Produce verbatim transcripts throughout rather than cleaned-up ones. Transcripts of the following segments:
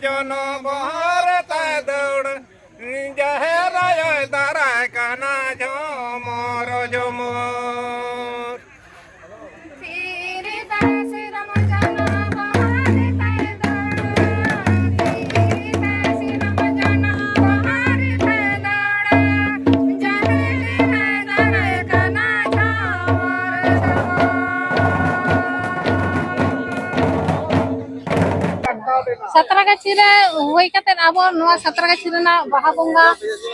ᱡᱚᱱᱚ ᱵᱚᱦᱚᱨ ᱛᱟᱭ ᱫᱟᱹᱣᱲᱟᱹ, ᱡᱟᱦᱮᱨ ᱟᱭᱳᱭ ᱫᱟᱨᱟᱭ ᱠᱟᱱᱟ ᱡᱷᱚᱢᱚᱨ ᱡᱷᱚᱢᱚᱨ᱾ ᱥᱟᱸᱛᱨᱟᱜᱟᱹᱪᱷᱤ ᱨᱮ ᱦᱩᱭ ᱠᱟᱛᱮ ᱟᱵᱚ ᱱᱚᱣᱟ ᱥᱟᱸᱛᱨᱟᱜᱟᱹᱪᱷᱤ ᱨᱮᱱᱟᱜ ᱵᱟᱦᱟ ᱵᱚᱸᱜᱟ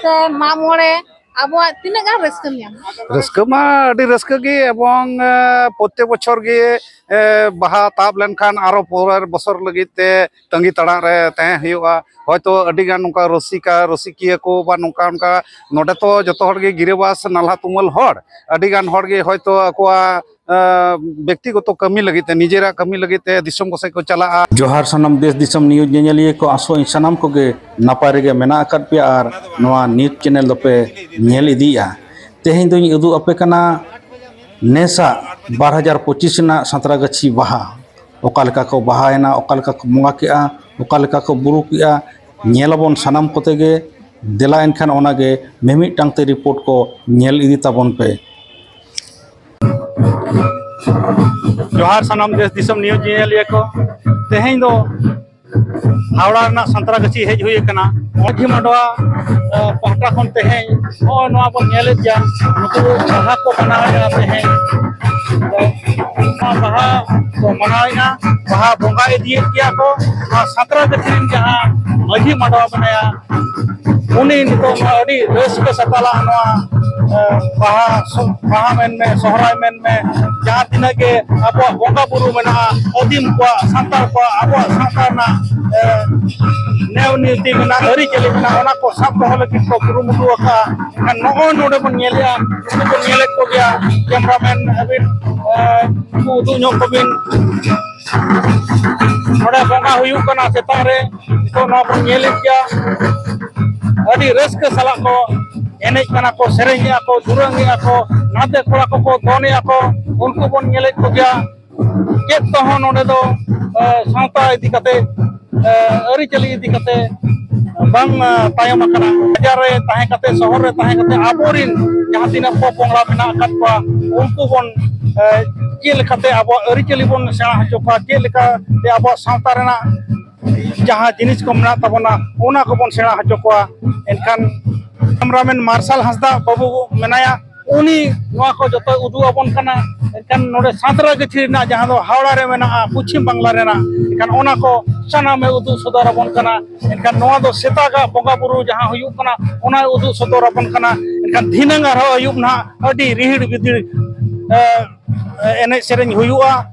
ᱥᱮ ᱢᱟᱜ ᱢᱚᱬᱮ ᱟᱵᱚᱣᱟᱜ ᱛᱤᱱᱟᱹᱜ ᱜᱟᱱ ᱨᱟᱹᱥᱠᱟᱹᱢ ᱧᱟᱢᱟ? ᱨᱟᱹᱥᱠᱟᱹ ᱢᱟ ᱟᱹᱰᱤ ᱨᱟᱹᱥᱠᱟᱹ ᱜᱮ, ᱮᱵᱚᱝ, ᱮ, ᱯᱨᱚᱛᱮᱠ ᱵᱚᱪᱷᱚᱨ ᱜᱮ, ᱮ, ᱵᱟᱦᱟ ᱛᱟᱵ ᱞᱮᱱᱠᱷᱟᱱ ᱟᱨᱚ ᱯᱚᱨᱮᱨ ᱵᱚᱪᱷᱚᱨ ᱞᱟᱹᱜᱤᱫ ᱛᱮ ᱛᱟᱺᱜᱤ ᱛᱟᱲᱟᱜ ᱨᱮ ᱛᱟᱦᱮᱸ ᱦᱩᱭᱩᱜᱼᱟ᱾ ᱦᱚᱭᱛᱳ ᱟᱹᱰᱤ ᱜᱟᱱ ᱱᱚᱝᱠᱟ ᱨᱩᱥᱤᱠᱟ, ᱨᱩᱥᱤᱠᱤᱭᱟᱹ ᱠᱚ ᱵᱟ ᱱᱚᱝᱠᱟ, ᱱᱚᱝᱠᱟ ᱱᱚᱰᱮ ᱛᱚ ᱡᱚᱛᱚ ᱦᱚᱲ ᱜᱮ ᱜᱤᱨᱟᱹᱵᱟᱥ ᱱᱟᱞᱦᱟ ᱛᱩᱢᱟᱹᱞ ᱦᱚᱲ, ᱟᱹᱰᱤ ᱜᱟᱱ ᱦᱚᱲ ᱜᱮ ᱦᱚᱭᱛᱳ ᱟᱠᱚᱣᱟᱜ ᱮ, ᱵᱮᱠᱛᱤᱜᱚᱛᱚ ᱠᱟᱹᱢᱤ ᱞᱟᱹᱜᱤᱫ ᱛᱮ, ᱱᱤᱡᱮᱨᱟᱜ ᱠᱟᱹᱢᱤ ᱞᱟᱹᱜᱤᱫ ᱛᱮ ᱫᱤᱥᱚᱢ ᱠᱚᱥᱮᱫ ᱠᱚ ᱪᱟᱞᱟᱜᱼᱟ᱾ ᱡᱚᱦᱟᱨ ᱥᱟᱱᱟᱢ ᱫᱮᱥ ᱫᱤᱥᱚᱢ ᱱᱤᱭᱩᱡᱽ ᱧᱮᱧᱮᱞᱤᱭᱟᱹ ᱠᱚ, ᱟᱥᱚᱜ ᱟᱹᱧ ᱥᱟᱱᱟᱢ ᱠᱚᱜᱮ ᱱᱟᱯᱟᱭ ᱨᱮᱜᱮ ᱢᱮᱱᱟᱜ ᱟᱠᱟᱫ ᱯᱮᱭᱟ ᱟᱨ ᱱᱚᱣᱟ ᱱᱤᱭᱩᱡᱽ ᱪᱮᱱᱮᱞ ᱫᱚᱯᱮ ᱧᱮᱞ ᱤᱫᱤᱭᱮᱫᱼᱟ᱾ ᱛᱮᱦᱮᱧ ᱫᱚᱧ ᱩᱫᱩᱜ ᱟᱯᱮ ᱠᱟᱱᱟ ᱱᱮᱥᱟᱜ ᱵᱟᱨ ᱦᱟᱡᱟᱨ ᱯᱚᱸᱪᱤᱥ ᱨᱮᱱᱟᱜ ᱥᱟᱸᱛᱨᱟᱜᱟᱹᱪᱷᱤ ᱵᱟᱦᱟ᱾ ᱚᱠᱟ ᱞᱮᱠᱟ ᱠᱚ ᱵᱟᱦᱟᱭᱮᱱᱟ, ᱚᱠᱟ ᱞᱮᱠᱟ ᱠᱚ ᱵᱚᱸᱜᱟ ᱠᱮᱜᱼᱟ, ᱚᱠᱟ ᱞᱮᱠᱟ ᱠᱚ ᱵᱩᱨᱩ ᱠᱮᱜᱼᱟ, ᱧᱮᱞ ᱟᱵᱚᱱ ᱥᱟᱱᱟᱢ ᱠᱚᱛᱮ ᱜᱮ᱾ ᱫᱮᱞᱟ ᱮᱱᱠᱷᱟᱱ ᱚᱱᱟᱜᱮ ᱢᱤᱢᱤᱫᱴᱟᱝ ᱛᱮ ᱨᱤᱯᱳᱨᱴ ᱠᱚ ᱧᱮᱞ ᱤᱫᱤ ᱛᱟᱵᱚᱱ ᱯᱮ᱾ ᱡᱚᱦᱟᱨ ᱥᱟᱱᱟᱢ ᱫᱮᱥ ᱫᱤᱥᱚᱢ ᱱᱤᱭᱩᱡᱽ ᱧᱮᱧᱮᱞᱤᱭᱟᱹ ᱠᱚ᱾ ᱛᱮᱦᱮᱧ ᱫᱚ ᱦᱟᱣᱲᱟ ᱨᱮᱱᱟᱜ ᱥᱟᱸᱛᱨᱟᱜᱟᱹᱪᱷᱤ ᱦᱮᱡ ᱦᱩᱭ ᱟᱠᱟᱱᱟ᱾ ᱢᱟᱹᱡᱷᱤ ᱢᱟᱰᱣᱟ, ᱮ, ᱯᱟᱦᱴᱟ ᱠᱷᱚᱱ ᱛᱮᱦᱮᱧ ᱱᱚᱜᱼᱚᱭ ᱱᱚᱣᱟ ᱵᱚᱱ ᱧᱮᱞᱮᱫ ᱜᱮᱭᱟ, ᱱᱩᱠᱩ ᱵᱟᱦᱟ ᱠᱚ ᱵᱮᱱᱟᱣᱮᱫᱼᱟ ᱛᱮᱦᱮᱧ᱾ ᱟᱫᱚ ᱱᱚᱣᱟ ᱵᱟᱦᱟ ᱠᱚ ᱢᱟᱱᱟᱣᱮᱫᱼᱟ, ᱵᱟᱦᱟ ᱵᱚᱸᱜᱟ ᱤᱫᱤᱭᱮᱫ ᱜᱮᱭᱟ ᱠᱚ᱾ ᱱᱚᱣᱟ ᱥᱟᱸᱛᱨᱟᱜᱟᱹᱪᱷᱤ ᱨᱮᱱ ᱡᱟᱦᱟᱸ ᱢᱟᱹᱡᱷᱤ ᱢᱟᱰᱣᱟ ᱢᱮᱱᱟᱭᱟ, ᱩᱱᱤ ᱱᱤᱛᱚᱜ ᱱᱚᱣᱟ ᱟᱹᱰᱤ ᱨᱟᱹᱥᱠᱟᱹ ᱥᱟᱛᱟᱞᱟᱜ ᱱᱚᱣᱟ, ᱮ, ᱵᱟᱦᱟ ᱥᱚ-, ᱵᱟᱦᱟ ᱢᱮᱱᱢᱮ, ᱥᱚᱦᱨᱟᱭ ᱢᱮᱱᱢᱮ, ᱡᱟᱦᱟᱸ ᱛᱤᱱᱟᱹᱜ ᱜᱮ ᱟᱵᱚᱣᱟᱜ ᱵᱚᱸᱜᱟ ᱵᱩᱨᱩ ᱢᱮᱱᱟᱜᱼᱟ, ᱟᱹᱫᱤᱢ ᱠᱚᱣᱟᱜ, ᱥᱟᱱᱛᱟᱲ ᱠᱚᱣᱟᱜ, ᱟᱵᱚᱣᱟᱜ ᱥᱟᱶᱛᱟ ᱨᱮᱱᱟᱜ, ᱮ, ᱱᱮᱣ ᱱᱤᱭᱚᱢ ᱢᱮᱱᱟᱜᱼᱟ, ᱟᱹᱨᱤᱪᱟᱹᱞᱤ ᱢᱮᱱᱟᱜᱼᱟ, ᱚᱱᱟ ᱠᱚ ᱥᱟᱵ ᱫᱚᱦᱚ ᱞᱟᱹᱜᱤᱫ ᱠᱚ ᱠᱩᱨᱩᱢᱩᱴᱩ ᱟᱠᱟᱫᱼᱟ᱾ ᱮᱱᱠᱷᱟᱱ ᱱᱚᱜᱼᱚᱭ ᱱᱚᱰᱮ ᱵᱚᱱ ᱧᱮᱞᱮᱫᱼᱟ, ᱱᱩᱠᱩ ᱵᱚᱱ ᱧᱮᱞᱮᱫ ᱠᱚᱜᱮᱭᱟ, ᱠᱮᱢᱨᱟᱢᱮᱱ ᱟᱹᱵᱤᱱ, ᱮ, ᱩᱱᱠᱩ ᱩᱫᱩᱜ ᱧᱚᱜ ᱠᱚᱵᱤᱱ᱾ ᱱᱚᱰᱮ ᱵᱚᱸᱜᱟ ᱦᱩᱭᱩᱜ ᱠᱟᱱᱟ ᱥᱮᱛᱟᱜ ᱨᱮ, ᱱᱤᱛᱚᱜ ᱱᱚᱣᱟ ᱵᱚᱱ ᱧᱮᱞᱮᱫ ᱜᱮᱭᱟ᱾ ᱟᱹᱰᱤ ᱨᱟᱹᱥᱠᱟᱹ ᱥᱟᱞᱟᱜ ᱠᱚ ᱮᱱᱮᱡ ᱠᱟᱱᱟ ᱠᱚ, ᱥᱮᱨᱮᱧᱮᱜᱼᱟ ᱠᱚ, ᱫᱩᱨᱟᱹᱝᱮᱜᱼᱟ ᱠᱚ, ᱱᱟᱛᱮ ᱠᱚᱲᱟ ᱠᱚᱠᱚ ᱫᱚᱱᱮᱜᱼᱟ ᱠᱚ, ᱩᱱᱠᱩ ᱵᱚᱱ ᱧᱮᱞᱮᱫ ᱠᱚᱜᱮᱭᱟ᱾ ᱪᱮᱫ ᱛᱮᱦᱚᱸ ᱱᱚᱰᱮ ᱫᱚ, ᱮ, ᱥᱟᱶᱛᱟ ᱤᱫᱤ ᱠᱟᱛᱮ ᱟᱹᱨᱤᱪᱟᱹᱞᱤ ᱤᱫᱤ ᱠᱟᱛᱮ ᱵᱟᱝ ᱛᱟᱭᱚᱢ ᱟᱠᱟᱱᱟ᱾ ᱵᱟᱡᱟᱨ ᱨᱮ ᱛᱟᱦᱮᱸ ᱠᱟᱛᱮ, ᱥᱚᱦᱚᱨ ᱨᱮ ᱛᱟᱦᱮᱸ ᱠᱟᱛᱮ ᱟᱵᱚᱨᱤᱱ ᱡᱟᱦᱟᱸ ᱛᱤᱱᱟᱹᱜ ᱯᱚᱯᱚᱝᱲᱟ ᱢᱮᱱᱟᱜ ᱟᱠᱟᱫ ᱠᱚᱣᱟ, ᱩᱱᱠᱩ ᱵᱚᱱ ᱪᱮᱫ ᱞᱮᱠᱟᱛᱮ ᱟᱵᱚᱣᱟᱜ ᱟᱹᱨᱤᱪᱟᱹᱞᱤ ᱵᱚᱱ ᱥᱮᱬᱟ ᱦᱚᱪᱚ ᱠᱚᱣᱟ, ᱪᱮᱫ ᱞᱮᱠᱟᱛᱮ ᱟᱵᱚᱣᱟᱜ ᱥᱟᱶᱛᱟ ᱨᱮᱱᱟᱜ ᱡᱟᱦᱟᱸ ᱡᱤᱱᱤᱥ ᱠᱚ ᱢᱮᱱᱟᱜ ᱛᱟᱵᱚᱱᱟ, ᱚᱱᱟ ᱠᱚᱵᱚᱱ ᱥᱮᱬᱟ ᱦᱚᱪᱚ ᱠᱚᱣᱟ᱾ ᱮᱱᱠᱷᱟᱱ ᱠᱮᱢᱨᱟᱢᱮᱱ ᱢᱟᱨᱥᱟᱞ ᱦᱟᱸᱥᱫᱟ ᱵᱟᱹᱵᱩ ᱢᱮᱱᱟᱭᱟ, ᱩᱱᱤ ᱱᱚᱣᱟ ᱠᱚ ᱡᱚᱛᱚᱭ ᱩᱫᱩᱜ ᱟᱵᱚᱱ ᱠᱟᱱᱟ᱾ ᱮᱱᱠᱷᱟᱱ ᱱᱚᱰᱮ ᱥᱟᱸᱛᱨᱟᱜᱟᱹᱪᱷᱤ ᱨᱮᱱᱟᱜ, ᱡᱟᱦᱟᱸ ᱫᱚ ᱦᱟᱣᱲᱟ ᱨᱮ ᱢᱮᱱᱟᱜᱼᱟ, ᱯᱚᱪᱷᱤᱢ ᱵᱟᱝᱞᱟ ᱨᱮᱱᱟᱜ, ᱮᱱᱠᱷᱟᱱ ᱚᱱᱟ ᱠᱚ ᱥᱟᱱᱟᱢᱮ ᱩᱫᱩᱜ ᱥᱚᱫᱚᱨ ᱟᱵᱚᱱ ᱠᱟᱱᱟ᱾ ᱮᱱᱠᱷᱟᱱ ᱱᱚᱣᱟ ᱫᱚ ᱥᱮᱛᱟᱜᱟᱜ ᱵᱚᱸᱜᱟ ᱵᱩᱨᱩ ᱡᱟᱦᱟᱸ ᱦᱩᱭᱩᱜ ᱠᱟᱱᱟ, ᱚᱱᱟᱭ ᱩᱫᱩᱜ ᱥᱚᱫᱚᱨ ᱟᱵᱚᱱ ᱠᱟᱱᱟ᱾ ᱮᱱᱠᱷᱟᱱ ᱫᱷᱤᱱᱟᱹᱝ ᱟᱨᱦᱚᱸ ᱟᱹᱭᱩᱵ ᱱᱟᱦᱟᱜ ᱟᱹᱰᱤ ᱨᱤᱦᱤᱲ ᱵᱤᱫᱤᱲ, ᱮ, ᱮᱱᱮᱡ ᱥᱮᱨᱮᱧ ᱦᱩᱭᱩᱜᱼᱟ᱾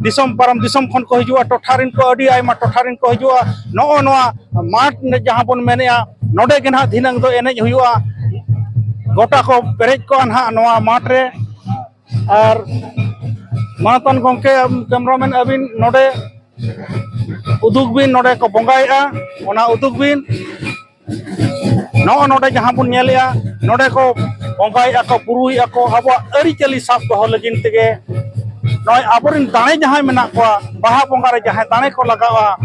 ᱫᱤᱥᱚᱢ ᱯᱟᱨᱚᱢ ᱫᱤᱥᱚᱢ ᱠᱷᱚᱱ ᱠᱚ ᱦᱤᱡᱩᱜᱼᱟ, ᱴᱚᱴᱷᱟ ᱨᱮᱱ ᱠᱚ, ᱟᱹᱰᱤ ᱟᱭᱢᱟ ᱴᱚᱴᱷᱟ ᱨᱮᱱ ᱠᱚ ᱦᱤᱡᱩᱜᱼᱟ᱾ ᱱᱚᱜᱼᱚ ᱱᱚᱣᱟ ᱢᱟᱴᱷ ᱡᱟᱦᱟᱸ ᱵᱚᱱ ᱢᱮᱱᱮᱜᱼᱟ, ᱱᱚᱰᱮ ᱜᱮ ᱱᱟᱦᱟᱜ ᱫᱷᱤᱱᱟᱹᱝ ᱫᱚ ᱮᱱᱮᱡ ᱦᱩᱭᱩᱜᱼᱟ᱾ ᱜᱚᱴᱟ ᱠᱚ ᱯᱮᱨᱮᱡ ᱠᱚᱜᱼᱟ ᱱᱟᱦᱟᱜ ᱱᱚᱣᱟ ᱢᱟᱴᱷ ᱨᱮ᱾ ᱟᱨ ᱢᱟᱱᱚᱛᱟᱱ ᱜᱚᱢᱠᱮ, ᱠᱮᱢᱨᱟᱢᱮᱱ, ᱟᱹᱵᱤᱱ ᱱᱚᱰᱮ ᱩᱫᱩᱜ ᱵᱤᱱ, ᱱᱚᱰᱮ ᱠᱚ ᱵᱚᱸᱜᱟᱭᱮᱜᱼᱟ, ᱚᱱᱟ ᱩᱫᱩᱜ ᱵᱤᱱ᱾ ᱱᱚᱜᱼᱚ ᱱᱚᱰᱮ ᱡᱟᱦᱟᱸ ᱵᱚᱱ ᱧᱮᱞᱮᱜᱼᱟ, ᱱᱚᱰᱮ ᱠᱚ ᱵᱚᱸᱜᱟᱭᱮᱜᱼᱟ ᱠᱚ, ᱵᱩᱨᱩᱭᱮᱜᱼᱟ ᱠᱚ, ᱟᱵᱚᱣᱟᱜ ᱟᱹᱨᱤᱪᱟᱹᱞᱤ ᱥᱟᱵ ᱫᱚᱦᱚ ᱞᱟᱹᱜᱤᱫ ᱛᱮᱜᱮ᱾ ᱱᱚᱜᱼᱚᱭ ᱟᱵᱚᱨᱮᱱ ᱫᱟᱲᱮ ᱡᱟᱦᱟᱸᱭ ᱢᱮᱱᱟᱜ ᱠᱚᱣᱟ, ᱵᱟᱦᱟ ᱵᱚᱸᱜᱟ ᱨᱮ ᱡᱟᱦᱟᱸᱭ ᱫᱟᱲᱮ ᱠᱚ ᱞᱟᱜᱟᱜᱼᱟ,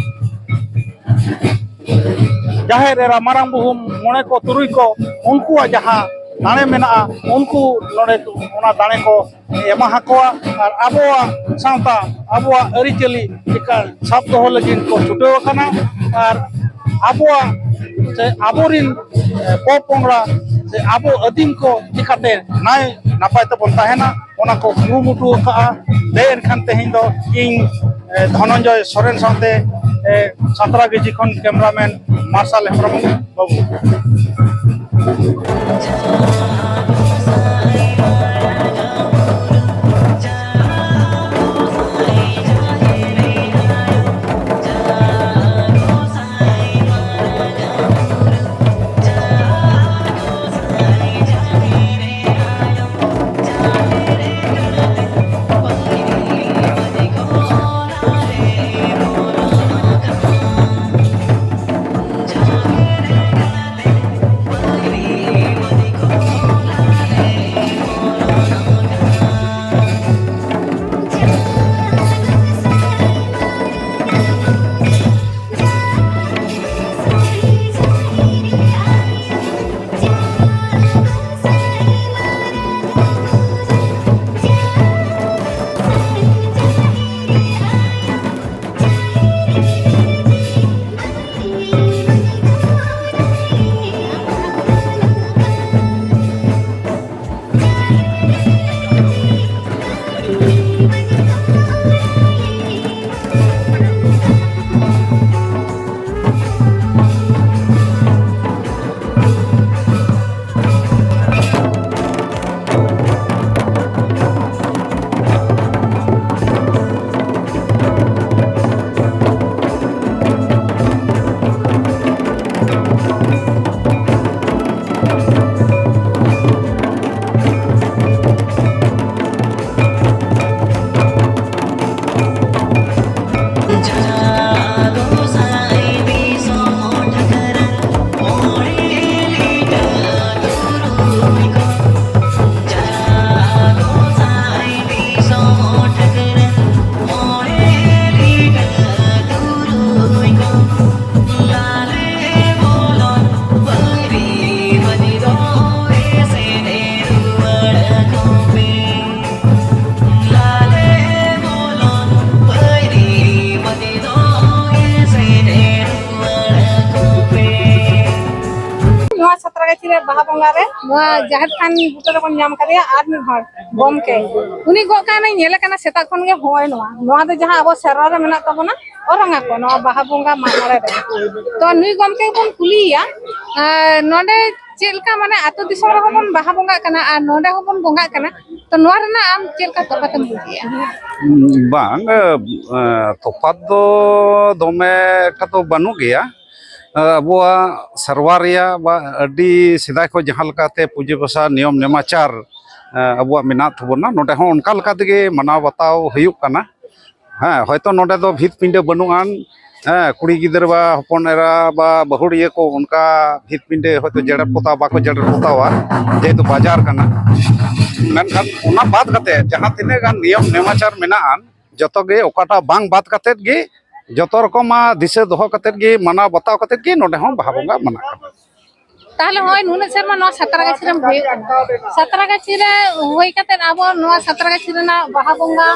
ᱡᱟᱦᱮᱨ ᱮᱨᱟ, ᱢᱟᱨᱟᱝ ᱵᱩᱨᱩ, ᱢᱚᱬᱮ ᱠᱚ, ᱛᱩᱨᱩᱭ ᱠᱚ, ᱩᱱᱠᱩᱣᱟᱜ ᱡᱟᱦᱟᱸ ᱫᱟᱲᱮ ᱢᱮᱱᱟᱜᱼᱟ, ᱩᱱᱠᱩ ᱱᱚᱰᱮ ᱚᱱᱟ ᱫᱟᱲᱮ ᱠᱚ ᱮᱢᱟ ᱟᱠᱚᱣᱟ᱾ ᱟᱨ ᱟᱵᱚᱣᱟᱜ ᱥᱟᱶᱛᱟ, ᱟᱵᱚᱣᱟᱜ ᱟᱹᱨᱤᱪᱟᱹᱞᱤ ᱪᱤᱠᱟ ᱥᱟᱵ ᱫᱚᱦᱚ ᱞᱟᱹᱜᱤᱫ ᱠᱚ ᱪᱷᱩᱴᱟᱹᱣ ᱟᱠᱟᱱᱟ᱾ ᱟᱨ ᱟᱵᱚᱣᱟᱜ ᱥᱮ ᱟᱵᱚᱨᱤᱱ, ᱮ, ᱯᱚᱯᱚᱝᱲᱟ ᱥᱮ ᱟᱵᱚ ᱟᱹᱫᱤᱢ ᱠᱚ ᱪᱤᱠᱟᱛᱮ ᱱᱟᱭ ᱱᱟᱯᱟᱭ ᱛᱮᱵᱚᱱ ᱛᱟᱦᱮᱱᱟ, ᱚᱱᱟ ᱠᱚ ᱠᱩᱨᱩᱢᱩᱴᱩ ᱟᱠᱟᱫᱼᱟ᱾ ᱫᱮ ᱮᱱᱠᱷᱟᱱ ᱛᱮᱦᱮᱧ ᱫᱚ ᱤᱧ, ᱮ, ᱫᱷᱚᱱᱚᱱᱡᱚᱭ ᱥᱚᱨᱮᱱ ᱥᱟᱶᱛᱮ, ᱮ, ᱥᱟᱸᱛᱨᱟᱜᱟᱹᱪᱷᱤ ᱠᱷᱚᱱ ᱠᱮᱢᱨᱟᱢᱮᱱ ᱢᱟᱨᱥᱟᱞ ᱦᱮᱢᱵᱨᱚᱢ ᱵᱟᱹᱵᱩ᱾ ᱵᱟᱦᱟ ᱵᱚᱸᱜᱟ ᱨᱮ ᱱᱚᱣᱟ ᱡᱟᱦᱮᱨ ᱛᱷᱟᱱ ᱵᱩᱴᱟᱹ ᱨᱮᱵᱚᱱ ᱧᱟᱢ ᱠᱟᱫᱮᱭᱟ ᱟᱨ ᱢᱤᱫ ᱦᱚᱲ ᱜᱚᱢᱠᱮ, ᱩᱱᱤ ᱜᱚᱜ ᱠᱟᱱᱟᱭ, ᱧᱮᱞᱮ ᱠᱟᱱᱟ ᱥᱮᱛᱟᱜ ᱠᱷᱚᱱ ᱜᱮ᱾ ᱦᱚᱸᱜᱼᱚᱭ ᱱᱚᱣᱟ, ᱱᱚᱣᱟ ᱫᱚ ᱡᱟᱦᱟᱸ ᱟᱵᱚ ᱥᱮᱨᱣᱟ ᱨᱮ ᱢᱮᱱᱟᱜ ᱛᱟᱵᱚᱱᱟ, ᱚᱨᱚᱝ ᱟᱠᱚ ᱱᱚᱣᱟ ᱵᱟᱦᱟ ᱵᱚᱸᱜᱟ ᱢᱟᱜ ᱢᱚᱬᱮ ᱨᱮ᱾ ᱛᱚ ᱱᱩᱭ ᱜᱚᱢᱠᱮ ᱵᱚᱱ ᱠᱩᱞᱤᱭᱮᱭᱟ, ᱟᱨ ᱱᱚᱰᱮ ᱪᱮᱫ ᱞᱮᱠᱟ, ᱢᱟᱱᱮ ᱟᱹᱛᱩ ᱫᱤᱥᱚᱢ ᱨᱮᱦᱚᱸ ᱵᱚᱱ ᱵᱟᱦᱟ ᱵᱚᱸᱜᱟᱜ ᱠᱟᱱᱟ ᱟᱨ ᱱᱚᱰᱮ ᱦᱚᱸᱵᱚᱱ ᱵᱚᱸᱜᱟᱜ ᱠᱟᱱᱟ, ᱛᱚ ᱱᱚᱣᱟ ᱨᱮᱱᱟᱜ ᱟᱢ ᱪᱮᱫ ᱞᱮᱠᱟ ᱛᱚᱯᱷᱟᱛ ᱮᱢ ᱵᱩᱡᱷᱟᱹᱣᱮᱫᱼᱟ? ᱵᱟᱝ, ᱮ, ᱛᱚᱯᱷᱟᱛ ᱫᱚ ᱫᱚᱢᱮ ᱮᱠᱴᱟ ᱫᱚ ᱵᱟᱹᱱᱩᱜ ᱜᱮᱭᱟ᱾ ᱮ, ᱟᱵᱚᱣᱟᱜ ᱥᱮᱨᱣᱟ ᱨᱮᱭᱟᱜ ᱵᱟ ᱟᱹᱰᱤ ᱥᱮᱫᱟᱭ ᱠᱷᱚᱱ ᱡᱟᱦᱟᱸ ᱞᱮᱠᱟᱛᱮ ᱯᱩᱡᱟᱹ ᱯᱟᱥᱟ ᱱᱤᱭᱚᱢ ᱱᱮᱢᱟᱪᱟᱨ, ᱮ, ᱟᱵᱚᱣᱟᱜ ᱢᱮᱱᱟᱜ ᱛᱟᱵᱚᱱᱟ, ᱱᱚᱰᱮ ᱦᱚᱸ ᱚᱱᱠᱟ ᱞᱮᱠᱟ ᱛᱮᱜᱮ ᱢᱟᱱᱟᱣ ᱵᱟᱛᱟᱣ ᱦᱩᱭᱩᱜ ᱠᱟᱱᱟ᱾ ᱦᱮᱸ, ᱦᱚᱭᱛᱚ ᱱᱚᱰᱮ ᱫᱚ ᱵᱷᱤᱛ ᱯᱤᱸᱰᱟᱹ ᱵᱟᱹᱱᱩᱜ ᱟᱱ, ᱦᱮᱸ, ᱠᱩᱲᱤ ᱜᱤᱫᱽᱨᱟᱹ ᱵᱟ ᱦᱚᱯᱚᱱ ᱮᱨᱟ ᱵᱟ ᱵᱟᱹᱦᱩᱲᱤᱭᱟᱹ ᱠᱚ ᱚᱱᱠᱟ ᱵᱷᱤᱛ ᱯᱤᱸᱰᱟᱹ ᱦᱚᱭᱛᱚ ᱡᱮᱨᱮᱲ ᱯᱚᱛᱟᱣ ᱵᱟᱠᱚ ᱡᱮᱨᱮᱲ ᱯᱚᱛᱟᱣᱟ, ᱡᱮᱦᱮᱛᱩ ᱵᱟᱡᱟᱨ ᱠᱟᱱᱟ᱾ ᱢᱮᱱᱠᱷᱟᱱ ᱚᱱᱟ ᱵᱟᱫ ᱠᱟᱛᱮ ᱡᱟᱦᱟᱸ ᱛᱤᱱᱟᱹᱜ ᱜᱟᱱ ᱱᱤᱭᱚᱢ ᱱᱮᱢᱟᱪᱟᱨ ᱢᱮᱱᱟᱜᱼᱟ, ᱡᱚᱛᱚ ᱜᱮ ᱚᱠᱟᱴᱟᱜ ᱵᱟᱝ ᱵᱟᱫ ᱠᱟᱛᱮ ᱜᱮ, ᱡᱚᱛᱚ ᱨᱚᱠᱚᱢᱟᱜ ᱫᱤᱥᱟᱹ ᱫᱚᱦᱚ ᱠᱟᱛᱮ ᱜᱮ, ᱢᱟᱱᱟᱣ ᱵᱟᱛᱟᱣ ᱠᱟᱛᱮ ᱜᱮ ᱱᱚᱰᱮ ᱦᱚᱸ ᱵᱟᱦᱟ ᱵᱚᱸᱜᱟ ᱢᱟᱱᱟᱜ ᱠᱟᱱᱟ᱾ ᱛᱟᱦᱚᱞᱮ ᱦᱚᱸᱜᱼᱚᱭ ᱱᱩᱱᱟᱹᱜ ᱥᱮᱨᱢᱟ ᱱᱚᱣᱟ ᱥᱟᱛᱨᱟᱜᱟᱪᱷᱤ ᱨᱮᱢ ᱦᱩᱭᱩᱜ ᱠᱟᱱᱟ, ᱥᱟᱛᱨᱟᱜᱟᱪᱷᱤ ᱨᱮ ᱦᱩᱭ ᱠᱟᱛᱮ ᱟᱵᱚ ᱱᱚᱣᱟ ᱥᱟᱛᱨᱟᱜᱟᱪᱷᱤ ᱨᱮᱱᱟᱜ ᱵᱟᱦᱟ ᱵᱚᱸᱜᱟ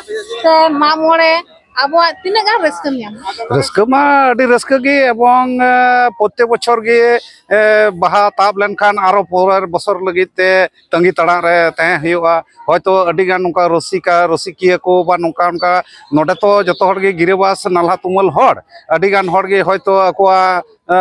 ᱥᱮ ᱢᱟᱜ ᱢᱚᱬᱮ ᱟᱵᱚᱣᱟᱜ ᱛᱤᱱᱟᱹᱜ ᱜᱟᱱ ᱨᱟᱹᱥᱠᱟᱹᱢ ᱧᱟᱢᱟ? ᱨᱟᱹᱥᱠᱟᱹ ᱢᱟ ᱟᱹᱰᱤ ᱨᱟᱹᱥᱠᱟᱹ ᱜᱮ, ᱮᱵᱚᱝ, ᱮ, ᱯᱨᱚᱛᱮᱠ ᱵᱚᱪᱷᱚᱨ ᱜᱮ, ᱮ, ᱵᱟᱦᱟ ᱛᱟᱵ ᱞᱮᱱᱠᱷᱟᱱ ᱟᱨᱚ ᱯᱚᱨᱮᱨ ᱵᱚᱪᱷᱚᱨ ᱞᱟᱹᱜᱤᱫ ᱛᱮ ᱛᱟᱺᱜᱤ ᱛᱟᱲᱟᱜ ᱨᱮ ᱛᱟᱦᱮᱸ ᱦᱩᱭᱩᱜᱼᱟ᱾ ᱦᱚᱭᱛᱳ ᱟᱹᱰᱤ ᱜᱟᱱ ᱱᱚᱝᱠᱟ ᱨᱩᱥᱤᱠᱟ ᱨᱩᱥᱤᱠᱤᱭᱟᱹ ᱠᱚ ᱵᱟ ᱱᱚᱝᱠᱟ ᱚᱱᱠᱟ, ᱱᱚᱰᱮ ᱛᱚ ᱡᱚᱛᱚ ᱦᱚᱲ ᱜᱮ ᱜᱤᱨᱟᱹᱵᱟᱥ ᱱᱟᱞᱦᱟ ᱛᱩᱢᱟᱹᱞ ᱦᱚᱲ, ᱟᱹᱰᱤ ᱜᱟᱱ ᱦᱚᱲ ᱜᱮ ᱦᱚᱭᱛᱳ ᱟᱠᱚᱣᱟᱜ, ᱮ,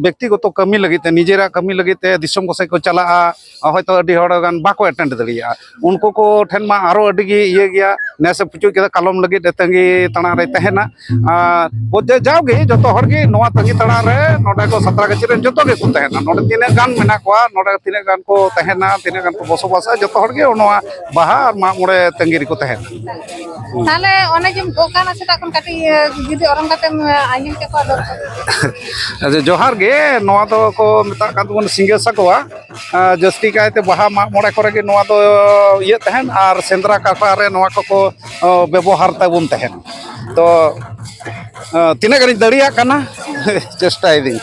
ᱵᱮᱠᱛᱤᱜᱚᱛᱚ ᱠᱟᱹᱢᱤ ᱞᱟᱹᱜᱤᱫ ᱛᱮ, ᱱᱤᱡᱮᱨᱟᱜ ᱠᱟᱹᱢᱤ ᱞᱟᱹᱜᱤᱫ ᱛᱮ ᱫᱤᱥᱚᱢ ᱜᱚᱸᱥᱟᱭ ᱠᱚ ᱪᱟᱞᱟᱜᱼᱟ, ᱦᱚᱭᱛᱳ ᱟᱹᱰᱤ ᱦᱚᱲ ᱜᱟᱱ ᱵᱟᱠᱚ ᱮᱴᱮᱱᱰ ᱫᱟᱲᱮᱭᱟᱜᱼᱟ᱾ ᱩᱱᱠᱩ ᱠᱚ ᱴᱷᱮᱱ ᱢᱟ ᱟᱨᱚ ᱟᱹᱰᱤ ᱜᱮ ᱤᱭᱟᱹ ᱜᱮᱭᱟ, ᱱᱮᱥ ᱮ ᱯᱩᱪᱩᱡ ᱠᱮᱫᱟ, ᱠᱟᱞᱚᱢ ᱞᱟᱹᱜᱤᱫ ᱮ ᱛᱟᱺᱜᱤ ᱛᱟᱲᱟᱜ ᱨᱮ ᱛᱟᱦᱮᱱᱟ᱾ ᱟᱨ ᱵᱚᱞᱛᱮ ᱡᱟᱣᱜᱮ ᱡᱚᱛᱚ ᱦᱚᱲ ᱜᱮ ᱱᱚᱣᱟ ᱛᱟᱺᱜᱤ ᱛᱟᱲᱟᱜ ᱨᱮ ᱱᱚᱰᱮ ᱠᱚ ᱥᱟᱸᱛᱨᱟᱜᱟᱹᱪᱷᱤ ᱨᱮᱱ ᱡᱚᱛᱚ ᱜᱮᱠᱚ ᱛᱟᱦᱮᱱᱟ᱾ ᱱᱚᱰᱮ ᱛᱤᱱᱟᱹᱜ ᱜᱟᱱ ᱢᱮᱱᱟᱜ ᱠᱚᱣᱟ, ᱱᱚᱰᱮ ᱛᱤᱱᱟᱹᱜ ᱜᱟᱱ ᱠᱚ ᱛᱟᱦᱮᱱᱟ, ᱛᱤᱱᱟᱹᱜ ᱜᱟᱱ ᱠᱚ ᱵᱚᱥᱚᱵᱟᱥᱟ, ᱡᱚᱛᱚ ᱦᱚᱲ ᱜᱮ ᱱᱚᱣᱟ ᱵᱟᱦᱟ ᱟᱨ ᱢᱟᱜ ᱢᱚᱬᱮ ᱛᱟᱺᱜᱤ ᱨᱮᱠᱚ ᱛᱟᱦᱮᱱᱟ᱾ ᱛᱟᱦᱞᱮ ᱚᱱᱮ ᱡᱮᱢ ᱜᱚᱜ ᱠᱟᱱᱟ ᱥᱮᱛᱟᱜ ᱠᱷᱚᱱ, ᱠᱟᱹᱴᱤᱡ ᱡᱩᱫᱤ ᱚᱨᱚᱝ ᱠᱟᱛᱮᱢ ᱟᱸᱡᱚᱢ ᱠᱮᱠᱚᱣᱟ ᱫᱚᱨᱠᱟᱨ᱾ ᱟᱪᱪᱷᱟ, ᱡᱚᱦᱟᱨ ᱜᱮ᱾ ᱱᱚᱣᱟ ᱫᱚ ᱠᱚ ᱢᱮᱛᱟᱜ ᱠᱟᱱ ᱛᱟᱵᱚᱱᱟ ᱥᱤᱸᱜᱟᱹ ᱥᱟᱠᱣᱟ᱾ ᱟᱨ ᱡᱟᱹᱥᱛᱤ ᱠᱟᱭᱛᱮ ᱵᱟᱦᱟ ᱢᱟᱜ ᱢᱚᱬᱮ ᱠᱚᱨᱮ ᱜᱮ ᱱᱚᱣᱟ ᱫᱚ ᱤᱭᱟᱹᱜ ᱛᱟᱦᱮᱱ, ᱟᱨ ᱥᱮᱸᱫᱽᱨᱟ ᱠᱟᱨᱠᱟ ᱨᱮ ᱱᱚᱣᱟ ᱠᱚᱠᱚ, ᱚ, ᱵᱮᱵᱚᱦᱟᱨ ᱛᱟᱵᱚᱱ ᱛᱟᱦᱮᱱ᱾ ᱛᱚ, ᱚ, ᱛᱤᱱᱟᱹᱜ ᱜᱟᱱᱤᱧ ᱫᱟᱲᱮᱭᱟᱜ ᱠᱟᱱᱟ, ᱪᱮᱥᱴᱟᱭᱮᱫᱟᱹᱧ᱾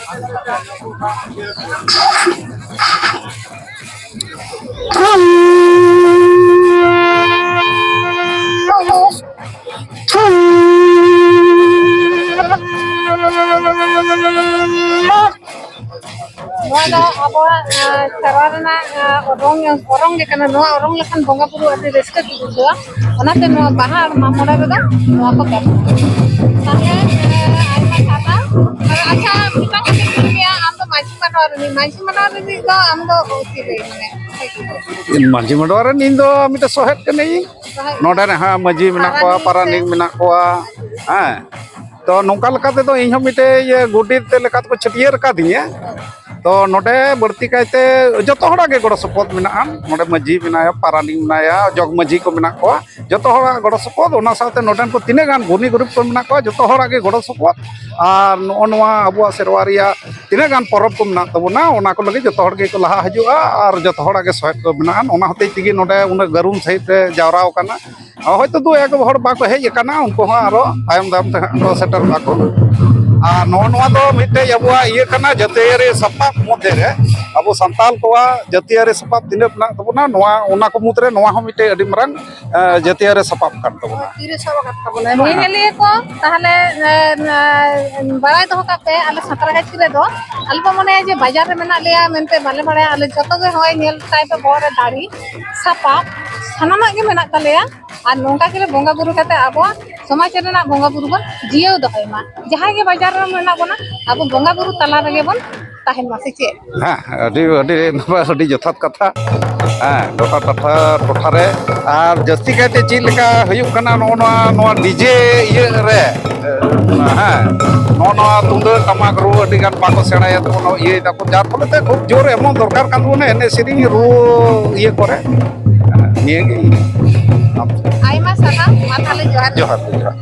ᱱᱚᱣᱟ ᱫᱚ ᱟᱵᱚᱣᱟᱜ ᱟᱨ ᱥᱮᱨᱣᱟ ᱨᱮᱱᱟᱜ, ᱟᱨ, ᱚᱨᱚᱝ, ᱚᱨᱚᱝ ᱜᱮ ᱠᱟᱱᱟ᱾ ᱱᱚᱣᱟ ᱚᱨᱚᱝ ᱞᱮᱠᱷᱟᱱ ᱵᱚᱸᱜᱟ ᱵᱩᱨᱩ ᱟᱹᱰᱤ ᱨᱟᱹᱥᱠᱟᱹ ᱠᱚ ᱵᱩᱡᱷᱟᱹᱣᱟ᱾ ᱚᱱᱟᱛᱮ ᱱᱚᱣᱟ ᱵᱟᱦᱟ ᱟᱨ ᱢᱟᱜ ᱢᱚᱬᱮ ᱨᱮᱫᱚ ᱱᱚᱣᱟ ᱠᱚ ᱵᱮᱵᱚᱦᱟᱨᱟ᱾ ᱛᱟᱦᱞᱮ, ᱟᱨ, ᱟᱭᱢᱟ ᱥᱟᱨᱦᱟᱣ᱾ ᱟᱨ ᱟᱪᱪᱷᱟ, ᱢᱤᱫᱴᱟᱝ ᱠᱟᱛᱷᱟᱧ ᱠᱩᱞᱤ ᱢᱮᱭᱟ, ᱟᱢ ᱫᱚ ᱢᱟᱹᱡᱷᱤ ᱢᱟᱰᱣᱟ ᱨᱤᱱᱤᱡ, ᱢᱟᱹᱡᱷᱤ ᱢᱟᱰᱣᱟ ᱨᱤᱱᱤᱡ ᱫᱚ ᱟᱢ ᱫᱚ ᱪᱤᱞᱤ, ᱢᱟᱱᱮ? ᱢᱟᱹᱡᱷᱤ ᱢᱟᱰᱣᱟ ᱨᱮᱱ ᱤᱧ ᱫᱚ ᱢᱤᱫᱴᱮᱱ ᱥᱚᱦᱮᱫ ᱠᱟᱹᱱᱟᱹᱧ᱾ ᱥᱚᱦᱮᱫ᱾ ᱱᱚᱰᱮ ᱨᱮ ᱦᱟᱸᱜ ᱢᱟᱹᱡᱷᱤ ᱢᱮᱱᱟᱜ ᱠᱚᱣᱟ, ᱯᱟᱨᱟᱱᱤᱠ ᱥᱮ? ᱯᱟᱨᱟᱱᱤᱠ ᱢᱮᱱᱟᱜ ᱠᱚᱣᱟ᱾ ᱦᱮᱸ, ᱛᱚ ᱱᱚᱝᱠᱟ ᱞᱮᱠᱟ ᱛᱮᱫᱚ ᱤᱧ ᱦᱚᱸ ᱢᱤᱫᱴᱮᱡ ᱤᱭᱟᱹ ᱜᱚᱰᱮᱛ ᱞᱮᱠᱟ ᱛᱮᱠᱚ ᱪᱷᱟᱹᱴᱭᱟᱹᱨ ᱟᱠᱟᱫᱤᱧᱟ᱾ ᱛᱚ ᱱᱚᱰᱮ ᱵᱟᱹᱲᱛᱤ ᱠᱟᱭᱛᱮ ᱡᱚᱛᱚ ᱦᱚᱲᱟᱜ ᱜᱮ ᱜᱚᱲᱚ ᱥᱚᱯᱚᱦᱚᱫ ᱢᱮᱱᱟᱜᱼᱟ᱾ ᱱᱚᱰᱮ ᱢᱟᱹᱡᱷᱤ ᱢᱮᱱᱟᱭᱟ, ᱯᱟᱨᱟᱱᱤᱠ ᱢᱮᱱᱟᱭᱟ, ᱡᱚᱜᱽ ᱢᱟᱹᱡᱷᱤ ᱠᱚ ᱢᱮᱱᱟᱜ ᱠᱚᱣᱟ, ᱡᱚᱛᱚ ᱦᱚᱲᱟᱜ ᱜᱚᱲᱚ ᱥᱚᱯᱚᱦᱚᱫ᱾ ᱚᱱᱟ ᱥᱟᱶᱛᱮ ᱱᱚᱰᱮᱱ ᱠᱚ ᱛᱤᱱᱟᱹᱜ ᱜᱟᱱ ᱜᱩᱱᱤ ᱜᱩᱨᱤᱵ ᱠᱚ ᱢᱮᱱᱟᱜ ᱠᱚᱣᱟ, ᱡᱚᱛᱚ ᱦᱚᱲᱟᱜ ᱜᱮ ᱜᱚᱲᱚ ᱥᱚᱯᱚᱦᱚᱫ᱾ ᱟᱨ ᱱᱚᱜᱼᱚ ᱱᱚᱣᱟ ᱟᱵᱚᱣᱟᱜ ᱥᱮᱨᱣᱟ ᱨᱮᱭᱟᱜ ᱛᱤᱱᱟᱹᱜ ᱜᱟᱱ ᱯᱚᱨᱚᱵᱽ ᱠᱚ ᱢᱮᱱᱟᱜ ᱛᱟᱵᱚᱱᱟ, ᱚᱱᱟ ᱠᱚ ᱞᱟᱹᱜᱤᱫ ᱡᱚᱛᱚ ᱦᱚᱲ ᱜᱮᱠᱚ ᱞᱟᱦᱟ ᱦᱤᱡᱩᱜᱼᱟ ᱟᱨ ᱡᱚᱛᱚ ᱦᱚᱲᱟᱜ ᱜᱮ ᱥᱚᱦᱮᱫ ᱠᱚ ᱢᱮᱱᱟᱜᱼᱟ᱾ ᱚᱱᱟ ᱦᱚᱛᱮᱡ ᱛᱮᱜᱮ ᱱᱚᱰᱮ ᱩᱱᱟᱹᱜ ᱜᱟᱹᱨᱩᱢ ᱥᱟᱺᱦᱤᱡ ᱛᱮ ᱡᱟᱣᱨᱟ ᱟᱠᱟᱱᱟ᱾ ᱦᱚᱭᱛᱳ ᱫᱩ ᱮᱠ ᱦᱚᱲ ᱵᱟᱠᱚ ᱦᱮᱡ ᱟᱠᱟᱱᱟ, ᱩᱱᱠᱩ ᱦᱚᱸ ᱟᱨᱚ ᱛᱟᱭᱚᱢ ᱫᱟᱨᱟᱢ ᱛᱮ ᱦᱟᱸᱜ ᱠᱚ ᱥᱮᱴᱮᱨᱚᱜ ᱟᱠᱚ᱾ ᱟᱨ ᱱᱚᱜᱼᱚ ᱱᱚᱣᱟ ᱫᱚ ᱢᱤᱫᱴᱮᱡ ᱟᱵᱚᱣᱟᱜ ᱤᱭᱟᱹ ᱠᱟᱱᱟ, ᱡᱟᱹᱛᱤᱭᱟᱹᱨᱤ ᱥᱟᱯᱟᱵ ᱢᱚᱫᱽᱫᱷᱮ ᱨᱮ ᱟᱵᱚ ᱥᱟᱱᱛᱟᱞ ᱠᱚᱣᱟᱜ ᱡᱟᱹᱛᱤᱭᱟᱹᱨᱤ ᱥᱟᱯᱟᱵ ᱛᱤᱱᱟᱹᱜ ᱢᱮᱱᱟᱜ ᱛᱟᱵᱚᱱᱟ, ᱱᱚᱣᱟ, ᱚᱱᱟ ᱠᱚ ᱢᱩᱫᱽᱨᱮ ᱱᱚᱣᱟ ᱦᱚᱸ ᱢᱤᱫᱴᱮᱡ ᱟᱹᱰᱤ ᱢᱟᱨᱟᱝ, ᱮ, ᱡᱟᱹᱛᱤᱭᱟᱹᱨᱤ ᱥᱟᱯᱟᱵ ᱠᱟᱱ ᱛᱟᱵᱚᱱᱟ᱾ ᱛᱤᱨᱮ ᱥᱟᱵ ᱟᱠᱟᱫ ᱛᱟᱵᱚᱱᱟ᱾ ᱦᱮᱸ᱾ ᱧᱮᱧᱮᱞᱤᱭᱟᱹ ᱠᱚ ᱛᱟᱦᱚᱞᱮ, ᱮ, ᱮ, ᱵᱟᱲᱟᱭ ᱫᱚᱦᱚ ᱠᱟᱜ ᱯᱮ, ᱟᱞᱮ ᱥᱟᱸᱛᱨᱟᱜᱟᱪᱷᱤ ᱨᱮᱫᱚ ᱟᱞᱚᱯᱮ ᱢᱚᱱᱮᱭᱟ ᱡᱮ ᱵᱟᱡᱟᱨ ᱨᱮ ᱢᱮᱱᱟᱜ ᱞᱮᱭᱟ ᱢᱮᱱᱛᱮ ᱵᱟᱞᱮ ᱵᱟᱲᱟᱭᱟ᱾ ᱟᱞᱮ ᱡᱚᱛᱚ ᱜᱮ ᱦᱚᱸᱜᱼᱚᱭ ᱧᱮᱞ ᱛᱟᱭ ᱯᱮ, ᱵᱚᱦᱚᱜ ᱨᱮ ᱫᱟᱲᱤ, ᱥᱟᱯᱟᱵ, ᱥᱟᱱᱟᱢᱟᱜ ᱜᱮ ᱢᱮᱱᱟᱜ ᱛᱟᱞᱮᱭᱟ᱾ ᱟᱨ ᱱᱚᱝᱠᱟ ᱜᱮ ᱵᱚᱸᱜᱟ ᱵᱩᱨᱩ ᱠᱟᱛᱮ ᱟᱵᱚᱣᱟᱜ ᱥᱚᱢᱟᱡᱽ ᱨᱮᱱᱟᱜ ᱵᱚᱸᱜᱟ ᱵᱩᱨᱩ ᱵᱚᱱ ᱡᱤᱭᱟᱹᱣ ᱫᱚᱦᱚᱭ ᱢᱟ᱾ ᱡᱟᱦᱟᱸᱭ ᱜᱮ ᱵᱟᱡᱟᱨ ᱨᱮ ᱢᱮᱱᱟᱜ ᱵᱚᱱᱟ, ᱟᱵᱚ ᱵᱚᱸᱜᱟ ᱵᱩᱨᱩ ᱛᱟᱞᱟ ᱨᱮᱜᱮ ᱵᱚᱱ ᱛᱟᱦᱮᱱ ᱢᱟ, ᱥᱮ ᱪᱮᱫ? ᱦᱮᱸ, ᱟᱹᱰᱤ, ᱟᱹᱰᱤ ᱱᱟᱯᱟᱭ, ᱟᱹᱰᱤ ᱡᱚᱛᱷᱟᱛ ᱠᱟᱛᱷᱟ᱾ ᱦᱮᱸ, ᱴᱚᱴᱷᱟ, ᱴᱚᱴᱷᱟ, ᱴᱚᱴᱷᱟ ᱨᱮ᱾ ᱟᱨ ᱡᱟᱹᱥᱛᱤ ᱠᱟᱭᱛᱮ ᱪᱮᱫ ᱞᱮᱠᱟ ᱦᱩᱭᱩᱜ ᱠᱟᱱᱟ ᱱᱚᱜᱼᱚ ᱱᱚᱣᱟ, ᱱᱚᱣᱟ ᱰᱤᱡᱮ ᱤᱭᱟᱹ ᱨᱮ, ᱦᱮᱸ, ᱱᱚᱜᱼᱚ ᱱᱚᱣᱟ ᱛᱩᱢᱫᱟᱹᱜ ᱴᱟᱢᱟᱠ ᱨᱩ ᱟᱹᱰᱤ ᱜᱟᱱ ᱵᱟᱠᱚ ᱥᱮᱬᱟᱭᱟ ᱛᱟᱵᱚᱱᱟ, ᱤᱭᱟᱹᱭ ᱫᱟᱠᱚ, ᱡᱟᱨ ᱯᱷᱚᱞᱮ ᱛᱮ ᱠᱷᱩᱵ ᱡᱳᱨ ᱮᱢᱚᱱ ᱫᱚᱨᱠᱟᱨ ᱠᱟᱱ ᱛᱟᱵᱚᱱᱟ ᱮᱱᱮᱡ ᱥᱮᱨᱮᱧ ᱨᱩ ᱤᱭᱟᱹ ᱠᱚᱨᱮ᱾ ᱱᱤᱭᱟᱹ ᱜᱮ᱾ ᱟᱭᱢᱟ ᱥᱟᱨᱦᱟᱣ, ᱢᱟ ᱛᱟᱦᱞᱮ ᱡᱚᱦᱟᱨ᱾ ᱡᱚᱦᱟᱨ ᱜᱮ, ᱡᱚᱦᱟᱨ᱾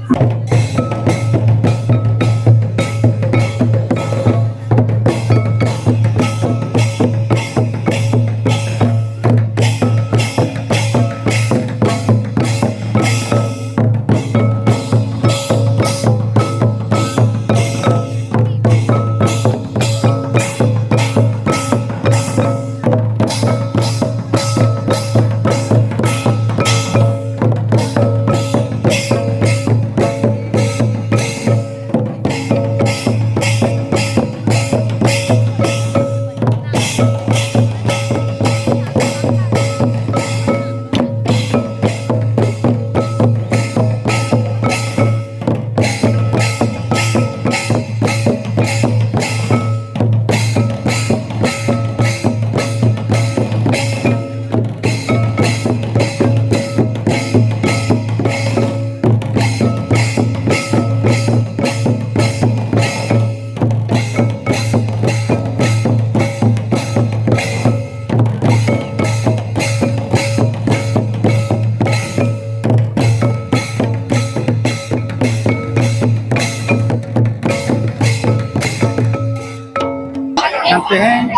ᱛᱮᱦᱮᱧ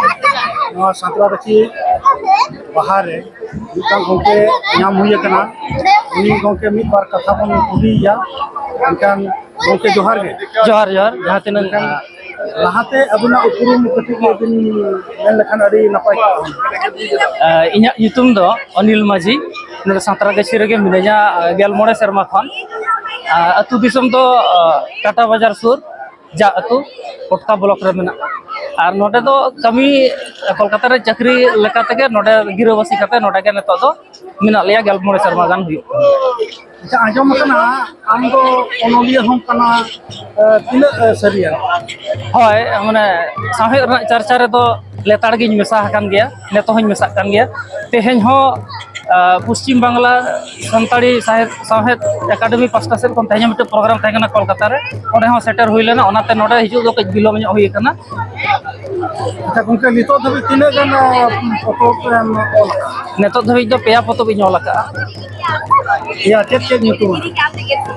ᱱᱚᱣᱟ ᱥᱟᱸᱛᱨᱟᱜᱟᱹᱪᱷᱤ ᱵᱟᱦᱟ ᱨᱮ ᱢᱤᱫᱴᱟᱝ ᱜᱚᱢᱠᱮ ᱧᱟᱢ ᱦᱩᱭ ᱟᱠᱟᱱᱟ᱾ ᱩᱱᱤ ᱜᱚᱢᱠᱮ ᱢᱤᱫ ᱵᱟᱨ ᱠᱟᱛᱷᱟ ᱵᱚᱱ ᱠᱩᱞᱤᱭᱮᱭᱟ᱾ ᱮᱱᱠᱷᱟᱱ ᱜᱚᱢᱠᱮ, ᱡᱚᱦᱟᱨ ᱜᱮ᱾ ᱡᱚᱦᱟᱨ, ᱡᱚᱦᱟᱨ᱾ ᱡᱟᱦᱟᱸ ᱛᱤᱱᱟᱹᱜ, ᱮᱱᱠᱷᱟᱱ ᱞᱟᱦᱟᱛᱮ ᱟᱹᱵᱤᱱᱟᱜ ᱩᱯᱨᱩᱢ ᱠᱟᱹᱴᱤᱡ ᱵᱤᱱ ᱢᱮᱱ ᱞᱮᱠᱷᱟᱱ ᱟᱹᱰᱤ ᱱᱟᱯᱟᱭ ᱠᱚᱜᱼᱟ᱾ ᱟᱸ, ᱤᱧᱟᱹᱜ ᱧᱩᱛᱩᱢ ᱫᱚ ᱚᱱᱤᱞ ᱢᱟᱹᱡᱷᱤ᱾ ᱱᱚᱰᱮ ᱥᱟᱸᱛᱨᱟᱜᱟᱹᱪᱷᱤ ᱨᱮᱜᱮ ᱢᱤᱱᱟᱹᱧᱟ, ᱟᱸ, ᱜᱮᱞ ᱢᱚᱬᱮ ᱥᱮᱨᱢᱟ ᱠᱷᱚᱱ᱾ ᱟᱸ, ᱟᱹᱛᱩ ᱫᱤᱥᱚᱢ ᱫᱚ, ᱟᱸ, ᱴᱟᱴᱟ ᱵᱟᱡᱟᱨ ᱥᱩᱨ ᱡᱟ ᱟᱹᱛᱩ, ᱯᱚᱴᱠᱟ ᱵᱞᱚᱠ ᱨᱮ ᱢᱮᱱᱟᱜᱼᱟ᱾ ᱟᱨ ᱱᱚᱰᱮ ᱫᱚ ᱠᱟᱹᱢᱤ, ᱠᱳᱞᱠᱟᱛᱟ ᱨᱮ ᱪᱟᱹᱠᱨᱤ ᱞᱮᱠᱟ ᱛᱮᱜᱮ ᱱᱚᱰᱮ ᱜᱤᱨᱟᱹᱵᱟᱹᱥᱤ ᱠᱟᱛᱮ ᱱᱚᱰᱮ ᱜᱮ ᱱᱤᱛᱚᱜ ᱫᱚ ᱢᱮᱱᱟᱜ ᱞᱮᱭᱟ, ᱜᱮᱞ ᱢᱚᱬᱮ ᱥᱮᱨᱢᱟ ᱜᱟᱱ ᱦᱩᱭᱩᱜ ᱠᱟᱱᱟ᱾ ᱟᱪᱪᱷᱟ, ᱟᱸᱡᱚᱢ ᱟᱠᱟᱱᱟ ᱟᱢ ᱫᱚ ᱚᱱᱚᱞᱤᱭᱟᱹ ᱦᱚᱸ ᱠᱟᱱᱟ, ᱮ, ᱛᱤᱱᱟᱹᱜ, ᱮ, ᱥᱟᱹᱨᱤᱭᱟ? ᱦᱳᱭ, ᱢᱟᱱᱮ ᱥᱟᱶᱦᱮᱫ ᱨᱮᱱᱟᱜ ᱪᱟᱨᱪᱟ ᱨᱮᱫᱚ ᱞᱮᱛᱟᱲ ᱜᱤᱧ ᱢᱮᱥᱟ ᱟᱠᱟᱱ ᱜᱮᱭᱟ, ᱱᱤᱛᱚᱜ ᱦᱚᱸᱧ ᱢᱮᱥᱟᱜ ᱠᱟᱱ ᱜᱮᱭᱟ᱾ ᱛᱮᱦᱮᱧ ᱦᱚᱸ, ᱟ, ᱯᱚᱥᱪᱤᱢ ᱵᱟᱝᱞᱟ ᱥᱟᱱᱛᱟᱲᱤ ᱥᱟᱶᱦᱮᱫ, ᱥᱟᱶᱦᱮᱫ ᱮᱠᱟᱰᱮᱢᱤ ᱯᱟᱥᱴᱟ ᱥᱮᱫ ᱠᱷᱚᱱ ᱛᱮᱦᱮᱧ ᱢᱤᱫᱴᱮᱱ ᱯᱨᱳᱜᱨᱟᱢ ᱛᱟᱦᱮᱸ ᱠᱟᱱᱟ ᱠᱳᱞᱠᱟᱛᱟ ᱨᱮ, ᱚᱸᱰᱮ ᱦᱚᱸ ᱥᱮᱴᱮᱨ ᱦᱩᱭ ᱞᱮᱱᱟ, ᱚᱱᱟᱛᱮ ᱱᱚᱰᱮ ᱦᱤᱡᱩᱜ ᱫᱚ ᱠᱟᱹᱡ ᱵᱤᱞᱚᱢ ᱧᱚᱜ ᱦᱩᱭ ᱟᱠᱟᱱᱟ᱾ ᱟᱪᱪᱷᱟ ᱜᱚᱢᱠᱮ, ᱱᱤᱛᱚᱜ ᱫᱷᱟᱹᱵᱤᱡ ᱛᱤᱱᱟᱹᱜ ᱜᱟᱱ, ᱮ, ᱯᱚᱛᱚᱵ ᱮᱢ ᱚᱞ ᱟᱠᱟᱫᱟ? ᱱᱤᱛᱚᱜ ᱫᱷᱟᱹᱵᱤᱡ ᱫᱚ ᱯᱮᱭᱟ ᱯᱚᱛᱚᱵ ᱤᱧ ᱚᱞ ᱟᱠᱟᱫᱼᱟ᱾ ᱭᱟ, ᱪᱮᱫ ᱪᱮᱫ ᱧᱩᱛᱩᱢ?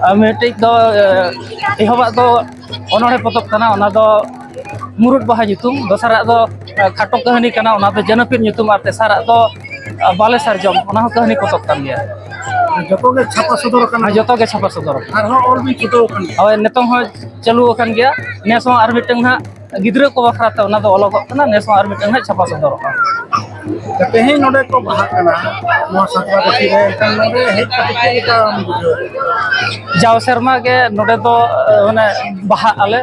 ᱟᱨ ᱢᱤᱫᱴᱤᱡ ᱫᱚ, ᱮ, ᱮᱦᱚᱵᱟᱜ ᱫᱚ ᱚᱱᱚᱬᱦᱮ ᱯᱚᱛᱚᱵ ᱠᱟᱱᱟ, ᱚᱱᱟ ᱫᱚ ᱢᱩᱨᱩᱫ ᱵᱟᱦᱟ ᱧᱩᱛᱩᱢ, ᱫᱚᱥᱟᱨᱟᱜ ᱫᱚ, ᱮ, ᱠᱷᱟᱴᱚ ᱠᱟᱹᱦᱱᱤ ᱠᱟᱱᱟ, ᱚᱱᱟ ᱫᱚ ᱡᱟᱹᱱᱟᱹᱯᱤᱫ ᱧᱩᱛᱩᱢ, ᱟᱨ ᱛᱮᱥᱟᱨᱟᱜ ᱫᱚ, ᱮ, ᱵᱟᱞᱮ ᱥᱟᱨᱡᱚᱢ, ᱚᱱᱟ ᱦᱚᱸ ᱠᱟᱹᱦᱱᱤ ᱯᱚᱛᱚᱵ ᱠᱟᱱ ᱜᱮᱭᱟ᱾ ᱡᱚᱛᱚ ᱜᱮ ᱪᱷᱟᱯᱟ ᱥᱚᱫᱚᱨ ᱟᱠᱟᱱᱟ? ᱦᱮᱸ, ᱡᱚᱛᱚ ᱜᱮ ᱪᱷᱟᱯᱟ ᱥᱚᱫᱚᱨ ᱟᱠᱟᱱᱟ᱾ ᱟᱨᱦᱚᱸ ᱚᱞ ᱵᱤᱱ ᱪᱷᱩᱴᱟᱹᱣ ᱟᱠᱟᱱ ᱜᱮᱭᱟ? ᱦᱳᱭ, ᱱᱤᱛᱚᱝ ᱦᱚᱸ ᱪᱟᱹᱞᱩ ᱟᱠᱟᱱ ᱜᱮᱭᱟ᱾ ᱱᱮᱥ ᱦᱚᱸ ᱟᱨ ᱢᱤᱫᱴᱟᱝ ᱦᱟᱸᱜ ᱜᱤᱫᱽᱨᱟᱹ ᱠᱚ ᱵᱟᱠᱷᱨᱟ ᱛᱮ ᱚᱱᱟ ᱫᱚ ᱚᱞᱚᱜᱚᱜ ᱠᱟᱱᱟ, ᱱᱮᱥ ᱦᱚᱸ ᱟᱨ ᱢᱤᱫᱴᱟᱝ ᱦᱟᱸᱜ ᱪᱷᱟᱯᱟ ᱥᱚᱫᱚᱨᱚᱜᱼᱟ᱾ ᱛᱮᱦᱮᱧ ᱱᱚᱰᱮ ᱠᱚ ᱵᱟᱦᱟᱜ ᱠᱟᱱᱟ ᱱᱚᱣᱟ ᱥᱟᱸᱛᱨᱟᱜᱟᱹᱪᱷᱤ ᱨᱮ, ᱮᱱᱠᱷᱟᱱ ᱱᱚᱰᱮ ᱦᱮᱡ ᱠᱟᱛᱮ ᱪᱮᱫ ᱞᱮᱠᱟᱢ ᱵᱩᱡᱷᱟᱹᱣ? ᱡᱟᱣ ᱥᱮᱨᱢᱟ ᱜᱮ ᱱᱚᱰᱮ ᱫᱚ, ᱮ, ᱢᱟᱱᱮ ᱵᱟᱦᱟᱜ ᱟᱞᱮ,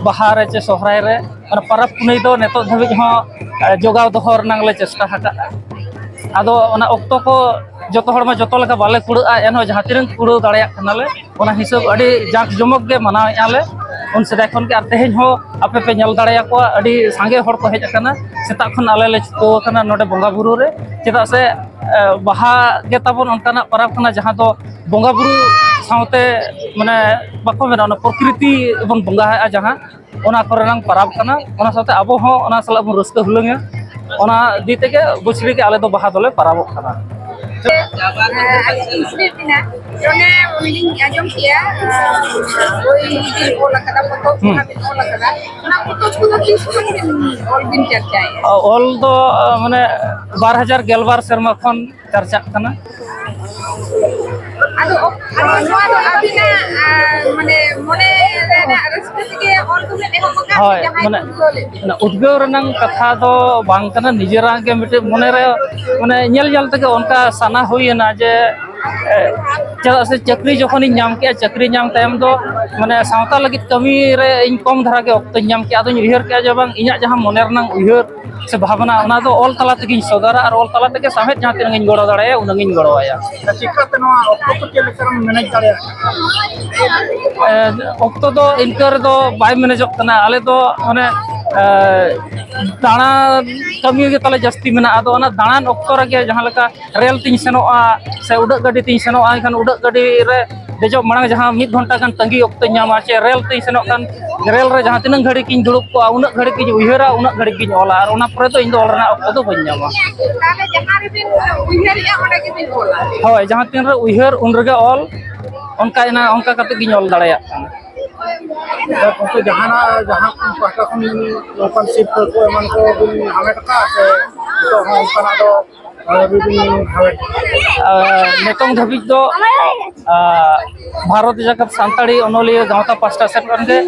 ᱵᱟᱦᱟ ᱨᱮ ᱪᱮ ᱥᱚᱦᱨᱟᱭ ᱨᱮ, ᱢᱟᱱᱮ ᱯᱚᱨᱚᱵᱽ ᱯᱩᱱᱟᱹᱭ ᱫᱚ ᱱᱤᱛᱚᱜ ᱫᱷᱟᱹᱵᱤᱡ ᱦᱚᱸ, ᱮ, ᱡᱚᱜᱟᱣ ᱫᱚᱦᱚ ᱨᱮᱱᱟᱜ ᱞᱮ ᱪᱮᱥᱴᱟ ᱟᱠᱟᱫᱼᱟ᱾ ᱟᱫᱚ ᱚᱱᱟ ᱚᱠᱛᱚ ᱠᱚ ᱡᱚᱛᱚ ᱦᱚᱲ ᱢᱟ ᱡᱚᱛᱚ ᱞᱮᱠᱟ ᱵᱟᱞᱮ ᱠᱩᱲᱟᱹᱜᱼᱟ, ᱮᱱᱦᱚᱸ ᱡᱟᱦᱟᱸ ᱛᱤᱱᱟᱹᱜ ᱠᱩᱲᱟᱹᱣ ᱫᱟᱲᱮᱭᱟᱜ ᱠᱟᱱᱟᱞᱮ, ᱚᱱᱟ ᱦᱤᱥᱟᱹᱵ ᱟᱹᱰᱤ ᱡᱟᱸᱠ ᱡᱚᱢᱚᱠ ᱜᱮ ᱢᱟᱱᱟᱣᱮᱫᱼᱟ ᱞᱮ ᱩᱱ ᱥᱮᱫᱟᱭ ᱠᱷᱚᱱ ᱜᱮ᱾ ᱟᱨ ᱛᱮᱦᱮᱧ ᱦᱚᱸ ᱟᱯᱮ ᱯᱮ ᱧᱮᱞ ᱫᱟᱲᱮᱭᱟᱠᱚᱣᱟ, ᱟᱹᱰᱤ ᱥᱟᱸᱜᱮ ᱦᱚᱲ ᱠᱚ ᱦᱮᱡ ᱟᱠᱟᱱᱟ᱾ ᱥᱮᱛᱟᱜ ᱠᱷᱚᱱ ᱟᱞᱮ ᱞᱮ ᱪᱷᱩᱴᱟᱹᱣ ᱟᱠᱟᱱᱟ ᱱᱚᱰᱮ ᱵᱚᱸᱜᱟ ᱵᱩᱨᱩ ᱨᱮ, ᱪᱮᱫᱟᱜ ᱥᱮ, ᱮ, ᱵᱟᱦᱟ ᱜᱮ ᱛᱟᱵᱚᱱ ᱚᱱᱠᱟᱱᱟᱜ ᱯᱚᱨᱚᱵᱽ ᱠᱟᱱᱟ ᱡᱟᱦᱟᱸ ᱫᱚ ᱵᱚᱸᱜᱟ ᱵᱩᱨᱩ ᱥᱟᱶᱛᱮ, ᱢᱟᱱᱮ, ᱵᱟᱠᱚ ᱢᱮᱱᱟ, ᱚᱱᱟ ᱯᱨᱚᱠᱨᱤᱛᱤ ᱵᱚᱱ ᱵᱚᱸᱜᱟᱭᱮᱫᱼᱟ ᱡᱟᱦᱟᱸ, ᱚᱱᱟ ᱠᱚᱨᱮᱱᱟᱝ ᱯᱚᱨᱚᱵᱽ ᱠᱟᱱᱟ᱾ ᱚᱱᱟ ᱥᱟᱶᱛᱮ ᱟᱵᱚ ᱦᱚᱸ ᱚᱱᱟ ᱥᱟᱞᱟᱜ ᱵᱚᱱ ᱨᱟᱹᱥᱠᱟᱹ ᱦᱩᱞᱟᱹᱝᱟ᱾ ᱚᱱᱟ ᱤᱫᱤ ᱛᱮᱜᱮ ᱵᱚᱪᱷᱚᱨ ᱜᱮ ᱟᱞᱮ ᱫᱚ ᱵᱟᱦᱟ ᱫᱚᱞᱮ ᱯᱚᱨᱚᱵᱚᱜ ᱠᱟᱱᱟ᱾ ᱟᱹᱰᱤ ᱠᱩᱥᱤ ᱢᱮᱱᱟᱜᱼᱟ᱾ ᱚᱱᱮ ᱚᱱᱮᱧ ᱟᱸᱡᱚᱢ ᱠᱮᱜᱼᱟ, ᱵᱳᱭ ᱵᱤᱱ ᱚᱞ ᱟᱠᱟᱫᱟ, ᱯᱚᱛᱚᱵ ᱦᱩᱸ᱾ ᱠᱚ ᱵᱤᱱ ᱚᱞ ᱟᱠᱟᱫᱟ, ᱚᱱᱟ ᱯᱚᱛᱚᱵ ᱠᱚᱫᱚ ᱛᱤᱥ ᱠᱷᱚᱱ ᱵᱤᱱ ᱚᱞ ᱵᱤᱱ ᱪᱟᱨᱪᱟᱭᱮᱫᱼᱟ? ᱚᱞ ᱫᱚ, ᱢᱟᱱᱮ, ᱵᱟᱨ ᱦᱟᱡᱟᱨ ᱜᱮᱞ ᱵᱟᱨ ᱥᱮᱨᱢᱟ ᱠᱷᱚᱱ ᱪᱟᱨᱪᱟᱜ ᱠᱟᱱᱟ᱾ ᱟᱫᱚ ᱚᱠ-, ᱟᱫᱚ ᱱᱚᱣᱟ ᱫᱚ ᱟᱹᱵᱤᱱᱟᱜ, ᱟᱨ, ᱢᱟᱱᱮ, ᱢᱚᱱᱮ ᱨᱮᱱᱟᱜ ᱨᱟᱹᱥᱠᱟᱹ ᱛᱮᱜᱮ ᱚᱞ ᱫᱚᱵᱤᱱ ᱮᱦᱚᱵ ᱟᱠᱟᱫ ᱥᱮ ᱦᱳᱭ, ᱡᱟᱦᱟᱸᱭ ᱢᱟᱱᱮ, ᱠᱚ ᱩᱫᱽᱜᱟᱹᱣ ᱞᱮᱫ ᱵᱤᱱᱟ? ᱢᱟᱱᱮ, ᱩᱫᱽᱜᱟᱹᱣ ᱨᱮᱱᱟᱜ ᱠᱟᱛᱷᱟ ᱫᱚ ᱵᱟᱝ ᱠᱟᱱᱟ, ᱱᱤᱡᱮᱨᱟᱜ ᱜᱮ ᱢᱤᱫᱴᱮᱱ ᱢᱚᱱᱮᱨᱮ, ᱢᱟᱱᱮ, ᱧᱮᱞ ᱧᱮᱞ ᱛᱮᱜᱮ ᱚᱱᱠᱟ ᱥᱟᱱᱟ ᱦᱩᱭᱮᱱᱟ ᱡᱮ, ᱮ, ᱪᱮᱫᱟᱜ ᱥᱮ ᱪᱟᱹᱠᱨᱤ ᱡᱚᱠᱷᱚᱱᱤᱧ ᱧᱟᱢ ᱠᱮᱜᱼᱟ, ᱪᱟᱹᱠᱨᱤ ᱧᱟᱢ ᱛᱟᱭᱚᱢ ᱫᱚ, ᱢᱟᱱᱮ, ᱥᱟᱶᱛᱟ ᱞᱟᱹᱜᱤᱫ ᱠᱟᱹᱢᱤ ᱨᱮ ᱤᱧ ᱠᱚᱢ ᱫᱷᱟᱨᱟ ᱜᱮ ᱚᱠᱛᱚᱧ ᱧᱟᱢ ᱠᱮᱜᱼᱟ᱾ ᱟᱫᱚᱧ ᱩᱭᱦᱟᱹᱨ ᱠᱮᱜᱼᱟ ᱡᱮ ᱵᱟᱝ, ᱤᱧᱟᱹᱜ ᱡᱟᱦᱟᱸ ᱢᱚᱱᱮ ᱨᱮᱱᱟᱜ ᱩᱭᱦᱟᱹᱨ ᱥᱮ ᱵᱷᱟᱵᱽᱱᱟ, ᱚᱱᱟ ᱫᱚ ᱚᱞ ᱛᱟᱞᱟ ᱛᱮᱜᱮᱧ ᱥᱚᱫᱚᱨᱟ ᱟᱨ ᱚᱞ ᱛᱟᱞᱟ ᱛᱮᱜᱮ ᱥᱟᱶᱦᱮᱫ ᱡᱟᱦᱟᱸ ᱛᱤᱱᱟᱹᱜ ᱤᱧ ᱜᱚᱲᱚ ᱫᱟᱲᱮᱭᱟᱜᱼᱟ, ᱩᱱᱟᱹᱜ ᱤᱧ ᱜᱚᱲᱚ ᱟᱭᱟ᱾ ᱪᱤᱠᱟᱹᱛᱮ ᱱᱚᱣᱟ ᱚᱠᱛᱚ ᱠᱚ ᱪᱮᱫ ᱞᱮᱠᱟ ᱨᱮᱢ manage ᱫᱟᱲᱮᱭᱟᱜᱼᱟ? ᱮ, ᱚᱠᱛᱚ ᱫᱚ ᱤᱱᱠᱟᱹ ᱨᱮᱫᱚ ᱵᱟᱭ ᱢᱮᱱᱮᱡᱚᱜ ᱠᱟᱱᱟ᱾ ᱟᱞᱮ ᱫᱚ ᱚᱱᱮ, ᱮ, ᱫᱟᱬᱟᱱ ᱠᱟᱹᱢᱤ ᱜᱮ ᱛᱟᱞᱮ ᱡᱟᱹᱥᱛᱤ ᱢᱮᱱᱟᱜᱼᱟ᱾ ᱟᱫᱚ ᱚᱱᱟ ᱫᱟᱬᱟᱱ ᱚᱠᱛᱚ ᱨᱮᱜᱮ ᱡᱟᱦᱟᱸ ᱞᱮᱠᱟ ᱨᱮᱹᱞ ᱛᱤᱧ ᱥᱮᱱᱚᱜᱼᱟ ᱥᱮ ᱩᱰᱟᱹᱜ ᱜᱟᱹᱰᱤ ᱛᱤᱧ ᱥᱮᱱᱚᱜᱼᱟ, ᱮᱱᱠᱷᱟᱱ ᱩᱰᱟᱹᱜ ᱜᱟᱹᱰᱤ ᱨᱮ ᱫᱮᱡᱚᱜ ᱢᱟᱲᱟᱝ ᱡᱟᱦᱟᱸ ᱢᱤᱫ ᱜᱷᱚᱱᱴᱟ ᱜᱟᱱ ᱛᱟᱺᱜᱤ ᱚᱠᱛᱚᱧ ᱧᱟᱢᱟ, ᱪᱮ ᱨᱮᱹᱞ ᱛᱤᱧ ᱥᱮᱱᱚᱜ ᱠᱷᱟᱱ ᱨᱮᱹᱞ ᱨᱮ ᱡᱟᱦᱟᱸ ᱛᱤᱱᱟᱹᱜ ᱜᱷᱟᱹᱲᱤᱡ ᱤᱧ ᱫᱩᱲᱩᱵ ᱠᱚᱜᱼᱟ, ᱩᱱᱟᱹᱜ ᱜᱷᱟᱹᱲᱤᱡ ᱜᱤᱧ ᱩᱭᱦᱟᱹᱨᱟ, ᱩᱱᱟᱹᱜ ᱜᱷᱟᱹᱲᱤᱡ ᱜᱤᱧ ᱚᱞᱟ, ᱟᱨ ᱚᱱᱟ ᱯᱚᱨᱮ ᱫᱚ ᱤᱧ ᱫᱚ ᱚᱞ ᱨᱮᱱᱟᱜ ᱚᱠᱛᱚ ᱫᱚ ᱵᱟᱹᱧ ᱧᱟᱢᱟ᱾ ᱛᱟᱦᱚᱞᱮ ᱡᱟᱦᱟᱸ ᱨᱮᱵᱤᱱ ᱩᱭᱦᱟᱹᱨᱮᱜᱼᱟ, ᱚᱸᱰᱮ ᱜᱮᱵᱤᱱ ᱚᱞᱟ? ᱦᱳᱭ, ᱡᱟᱦᱟᱸ ᱛᱤᱱ ᱨᱮ ᱩᱭᱦᱟᱹᱨ, ᱩᱱ ᱨᱮᱜᱮ ᱚᱞ, ᱚᱱᱠᱟ ᱮᱱᱟ, ᱚᱱᱠᱟ ᱠᱟᱛᱮ ᱜᱤᱧ ᱚᱞ ᱫᱟᱲᱮᱭᱟᱜ ᱠᱟᱱᱟ᱾ ᱟᱪᱪᱷᱟ, ᱜᱚᱢᱠᱮ, ᱡᱟᱦᱟᱱᱟᱜ, ᱡᱟᱦᱟᱸ ᱯᱟᱦᱴᱟ ᱠᱷᱚᱱ ᱱᱚᱝᱠᱟᱱ ᱥᱤᱨᱯᱟᱹ ᱠᱚ ᱮᱢᱟᱱ ᱠᱚ ᱵᱤᱱ ᱦᱟᱢᱮᱴ ᱟᱠᱟᱫᱼᱟ ᱥᱮ ᱱᱤᱛᱚᱜ ᱦᱚᱸ ᱚᱱᱠᱟᱱᱟᱜ ᱫᱚ ᱟᱹᱣᱨᱤ ᱵᱤᱱ ᱦᱟᱢᱮᱴ? ᱟᱨ ᱱᱤᱛᱚᱝ ᱫᱷᱟᱹᱵᱤᱡ ᱫᱚ, ᱟᱨ, ᱵᱷᱟᱨᱚᱛ ᱡᱟᱠᱟᱛ ᱥᱟᱱᱛᱟᱲᱤ ᱚᱱᱚᱞᱤᱭᱟᱹ ᱜᱟᱶᱛᱟ ᱯᱟᱥᱴᱟ ᱥᱮᱫ ᱠᱷᱚᱱ ᱜᱮ,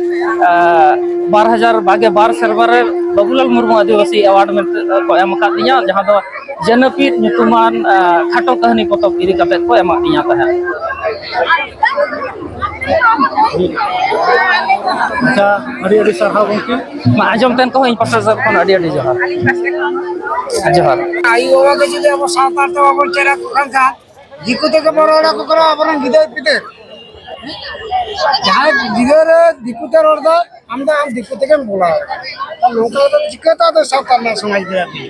ᱟᱨ, ᱵᱟᱨ ᱦᱟᱡᱟᱨ ᱵᱟᱜᱮ ᱵᱟᱨ ᱥᱮᱨᱢᱟ ᱨᱮ ᱵᱟᱹᱵᱩᱞᱟᱞ ᱢᱩᱨᱢᱩ ᱟᱹᱫᱤᱵᱟᱹᱥᱤ ᱮᱣᱟᱨᱰ ᱢᱮᱱᱛᱮ ᱠᱚ ᱮᱢ ᱟᱠᱟᱫ ᱞᱤᱧᱟ, ᱡᱟᱦᱟᱸ ᱫᱚ ᱡᱮ ᱱᱟᱹᱯᱤᱛ ᱧᱩᱛᱩᱢᱟᱱ, ᱟᱨ, ᱠᱷᱟᱴᱚ ᱠᱟᱹᱦᱱᱤ ᱯᱚᱛᱚᱵ ᱤᱫᱤ ᱠᱟᱛᱮ ᱠᱚ ᱮᱢᱟᱫ ᱞᱤᱧᱟ ᱛᱟᱦᱮᱸᱫ᱾ ᱟᱪᱪᱷᱟ, ᱟᱹᱰᱤ ᱟᱹᱰᱤ ᱥᱟᱨᱦᱟᱣ ᱜᱚᱢᱠᱮ᱾ ᱢᱟ, ᱟᱸᱡᱚᱢ ᱛᱮᱱ ᱠᱚᱦᱚᱸ ᱤᱧ ᱯᱟᱥᱴᱟ ᱥᱮᱫ ᱠᱷᱚᱱ ᱟᱹᱰᱤ ᱟᱹᱰᱤ ᱡᱚᱦᱟᱨ᱾ ᱡᱚᱦᱟᱨ᱾ ᱟᱭᱳ ᱵᱟᱵᱟ ᱜᱮ ᱡᱩᱫᱤ ᱟᱵᱚ ᱥᱟᱶᱛᱟ ᱛᱮ ᱵᱟᱵᱚᱱ ᱪᱮᱫ ᱟᱠᱚ ᱠᱟᱱ ᱠᱷᱟᱱ, ᱫᱤᱠᱩ ᱛᱮᱜᱮ ᱵᱚᱱ ᱨᱚᱲ ᱟᱠᱚ ᱠᱟᱱᱟ ᱟᱵᱚᱨᱮᱱ ᱜᱤᱫᱟᱹᱨ ᱯᱤᱫᱟᱹᱨ᱾ ᱡᱟᱦᱟᱸᱭ ᱜᱤᱫᱽᱨᱟᱹ ᱫᱤᱠᱩ ᱛᱮ ᱨᱚᱲ ᱫᱟ, ᱟᱢ ᱫᱚ ᱟᱢ ᱫᱤᱠᱩ ᱛᱮᱜᱮᱢ ᱵᱚᱞᱟᱣ᱾ ᱟᱨ ᱱᱚᱝᱠᱟ ᱠᱟᱛᱮ ᱪᱤᱠᱟᱹᱛᱮ ᱟᱫᱚ ᱥᱟᱶᱛᱟ ᱨᱮᱱᱟᱜ ᱥᱚᱢᱟᱡᱽ ᱫᱚ ᱟᱨᱠᱤ?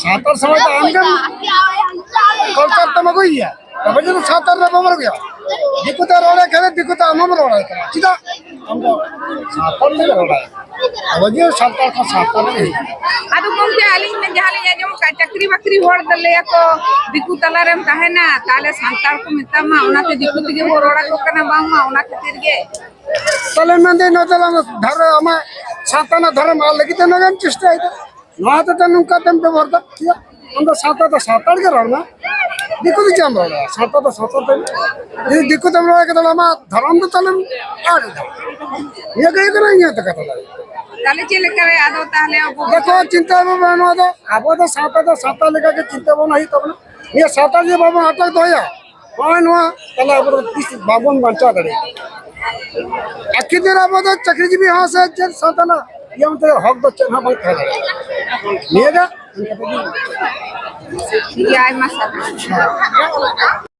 ᱥᱟᱶᱛᱟ ᱥᱚᱢᱟᱡᱽ ᱫᱚ ᱟᱢ ᱜᱮᱢ culture ᱛᱮᱢ ᱟᱹᱜᱩᱭ ᱜᱮᱭᱟ, ᱛᱚᱵᱮ ᱡᱩᱫᱤ ᱥᱟᱶᱛᱟ ᱨᱮ ᱵᱟᱢ ᱟᱹᱜᱩᱭᱟ᱾ ᱫᱤᱠᱩ ᱛᱮ ᱨᱚᱲᱮ ᱠᱷᱟᱱ ᱫᱤᱠᱩ ᱛᱮ ᱟᱢ ᱦᱚᱢ ᱨᱚᱲᱟᱭ ᱠᱟᱱᱟ᱾ ᱪᱮᱫᱟᱜ? ᱟᱢ ᱫᱚ ᱥᱟᱱᱛᱟᱲ ᱛᱮᱜᱮ ᱨᱚᱲᱟᱭ᱾ ᱟᱵᱚ ᱡᱮ ᱥᱟᱱᱛᱟᱲ ᱠᱚ ᱥᱟᱱᱛᱟᱲ ᱛᱮ᱾ ᱟᱫᱚ ᱜᱚᱢᱠᱮ, ᱟᱹᱞᱤᱧ ᱡᱟᱦᱟᱸ ᱞᱤᱧ ᱟᱸᱡᱚᱢ ᱟᱠᱟᱫ, ᱪᱟᱹᱠᱨᱤ ᱵᱟᱹᱠᱨᱤ ᱦᱚᱲ ᱫᱚ ᱞᱟᱹᱭᱟ ᱠᱚ, ᱫᱤᱠᱩ ᱛᱟᱞᱟ ᱨᱮᱢ ᱛᱟᱦᱮᱱᱟ, ᱛᱟᱦᱞᱮ ᱥᱟᱱᱛᱟᱲ ᱠᱚ ᱢᱮᱛᱟᱢᱟ, ᱚᱱᱟᱛᱮ ᱫᱤᱠᱩ ᱛᱮᱜᱮ ᱵᱚ ᱨᱚᱲ ᱟᱠᱚ ᱠᱟᱱᱟ, ᱵᱟᱝᱢᱟ ᱚᱱᱟ ᱠᱷᱟᱹᱛᱤᱨ ᱜᱮ᱾ ᱛᱟᱦᱞᱮ ᱢᱮᱱᱫᱟᱹᱧ, ᱱᱚᱣᱟ ᱫᱚ ᱟᱢᱟᱜ ᱫᱷᱚᱨᱚᱢ, ᱟᱢᱟᱜ ᱥᱟᱱᱛᱟᱲ ᱨᱮᱱᱟᱜ ᱫᱷᱚᱨᱚᱢ ᱟᱫ ᱞᱟᱹᱜᱤᱫ ᱛᱮ ᱱᱚᱣᱟᱢ ᱪᱮᱥᱴᱟᱭᱮᱫᱟ᱾ ᱱᱚᱣᱟ ᱦᱚᱛᱮᱡ ᱛᱮ ᱱᱚᱝᱠᱟ ᱛᱮᱢ ᱵᱮᱵᱚᱦᱟᱨ ᱫᱟ᱾ ᱴᱷᱤᱠ ᱜᱮᱭᱟ? ᱟᱢ ᱫᱚ ᱥᱟᱱᱛᱟᱲ ᱫᱚ ᱥᱟᱱᱛᱟᱲ ᱜᱮ ᱨᱚᱲ ᱢᱮ᱾ ᱫᱤᱠᱩ ᱫᱚ ᱪᱮᱫ ᱮᱢ ᱨᱚᱲᱟ? ᱥᱟᱱᱛᱟᱲ ᱫᱚ ᱥᱟᱱᱛᱟᱲ ᱛᱮ᱾ ᱡᱩᱫᱤ ᱫᱤᱠᱩ ᱛᱮᱢ ᱨᱚᱲ ᱠᱮᱫᱟ, ᱟᱢᱟᱜ ᱫᱷᱚᱨᱚᱢ ᱫᱚ ᱛᱟᱦᱞᱮᱢ ᱟᱫ ᱮᱫᱟ᱾ ᱱᱤᱭᱟᱹ ᱜᱮ ᱦᱩᱭᱩᱜ ᱠᱟᱱᱟ ᱤᱧᱟᱹᱜ ᱠᱟᱛᱷᱟ ᱫᱚ᱾ ᱛᱟᱦᱞᱮ ᱪᱮᱫ ᱞᱮᱠᱟ ᱨᱮ ᱟᱫᱚ ᱛᱟᱦᱞᱮ ᱟᱵᱚ ᱫᱮᱠᱷᱚ, ᱪᱤᱱᱛᱟᱹ ᱵᱷᱟᱵᱽᱱᱟ ᱱᱚᱣᱟ ᱫᱚ, ᱟᱵᱚ ᱫᱚ ᱥᱟᱱᱛᱟᱲ ᱫᱚ ᱥᱟᱱᱛᱟᱲ ᱞᱮᱠᱟ ᱜᱮ ᱪᱤᱱᱛᱟᱹ ᱵᱷᱟᱵᱽᱱᱟ ᱦᱩᱭᱩᱜ ᱛᱟᱵᱚᱱᱟ᱾ ᱱᱤᱭᱟᱹ ᱥᱟᱱᱛᱟᱲ ᱡᱩᱫᱤ ᱵᱟᱵᱚᱱ ᱟᱴᱚᱠ ᱫᱚᱦᱚᱭᱟ, ᱱᱚᱜᱼᱚᱭ ᱱᱚᱣᱟ, ᱛᱟᱦᱞᱮ ᱟᱵᱚ ᱫᱚ ᱛᱤᱥ ᱵᱟᱵᱚᱱ ᱵᱟᱧᱪᱟᱣ ᱫᱟᱲᱮᱭᱟᱜᱼᱟ᱾ ᱟᱹᱠᱷᱤᱨ ᱫᱤᱱ ᱟᱵᱚ ᱫᱚ ᱪᱟᱹᱠᱨᱤᱡᱤᱵᱤ ᱦᱚᱸ ᱥᱮ ᱪᱮᱫ ᱥᱟᱶᱛᱟ ᱨᱮᱱᱟᱜ ᱤᱭᱟᱹ ᱚᱱᱛᱮ ᱦᱚᱠ ᱫᱚ ᱪᱮᱫ ᱦᱚᱸ ᱵᱟᱝ ᱛᱟᱦᱮᱸ ᱫᱟᱲᱮᱭᱟᱜᱼᱟ᱾ ᱱᱤᱭᱟᱹ ᱜᱮ᱾ ᱴᱷᱤᱠ ᱜᱮᱭᱟ, ᱟᱭᱢᱟ ᱥᱟᱨᱦᱟᱣ᱾